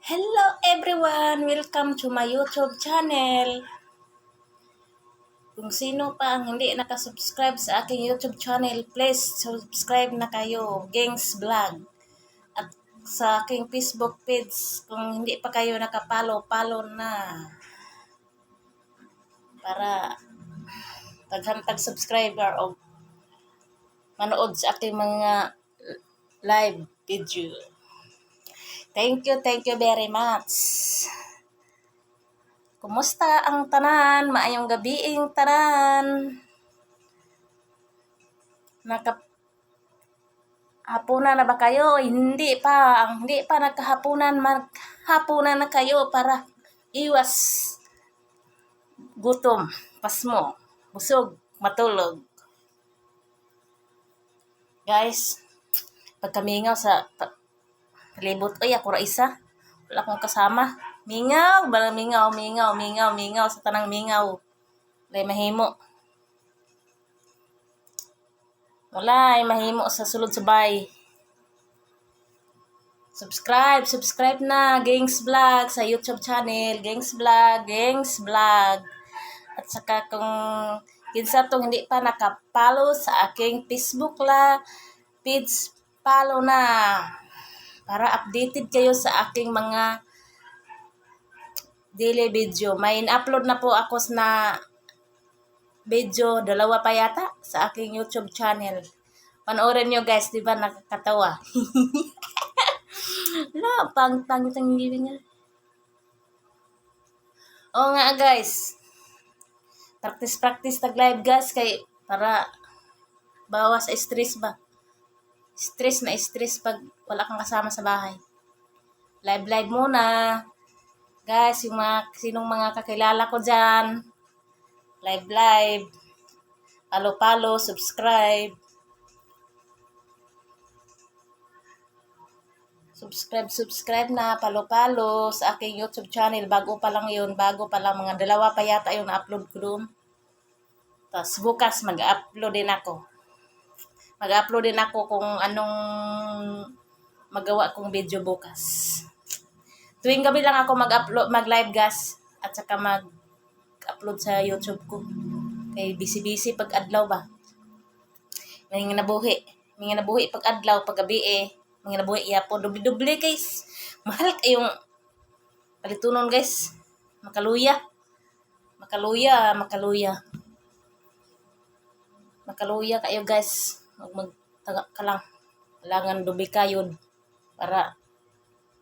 Hello everyone! Welcome to my YouTube channel. Kung sino pa ang hindi nakasubscribe sa aking YouTube channel, please subscribe na kayo, Gangs Vlog. At sa aking Facebook page, kung hindi pa kayo nakapalo, follow na. Para paghantag subscriber o manood sa aking mga live video. Thank you very much. Kumusta ang tanan? Maayong gabiing tanan. Naka hapunan na ba kayo? Hindi pa. Ang hindi pa nagkahapunan, maghapunan na kayo para iwas gutom, pasmo, busog, matulog. Guys, pagkamingaw sa palibot, ay, ako ra isa. Wala akong kasama. Mingaw, bala mingaw, mingaw, mingaw, mingaw sa tanang mingaw. Walay mahimo. Wala ay mahimo sa sulod sa bay. Subscribe, subscribe na Gangs Vlog sa YouTube channel, Gangs Vlog, Gangs Vlog. At saka kung kinsa tong hindi pa nakapollow sa aking Facebook la page, follow na para updated kayo sa aking mga daily video. May in-upload na po ako na video, dalawa pa yata sa aking YouTube channel. Panoorin nyo, guys, di ba nakakatawa? Wala, pang pangit ang ngipin niya. Oo nga, guys. Practice practice tag live, guys, kay para bawas sa stress ba. Stress na stress pag wala kang kasama sa bahay. Live live muna. Guys, yung mga sinong mga kakilala ko diyan. Live live. Follow follow, subscribe. Subscribe, subscribe na, follow follow sa aking YouTube channel. Bago pa lang yun, bago pa lang, mga dalawa pa yata yung na-upload ko doon. Tapos bukas mag-upload din ako. Mag-upload din ako kung anong magawa kong video bukas. Tuwing gabi lang ako mag-upload, mag-live, guys, at saka mag-upload sa YouTube ko. Kay busy-busy pag adlaw ba. May nga nabuhi. May nga nabuhi pag adlaw, pag gabi eh. May nga nabuhi yapon. Dubli-dubli, guys. Mahal kayong palitunon, guys. Makaluya. Makaluya, makaluya. Makaluya kayo, guys. Mag magtaga ka lang. Kailangan dubi kayod para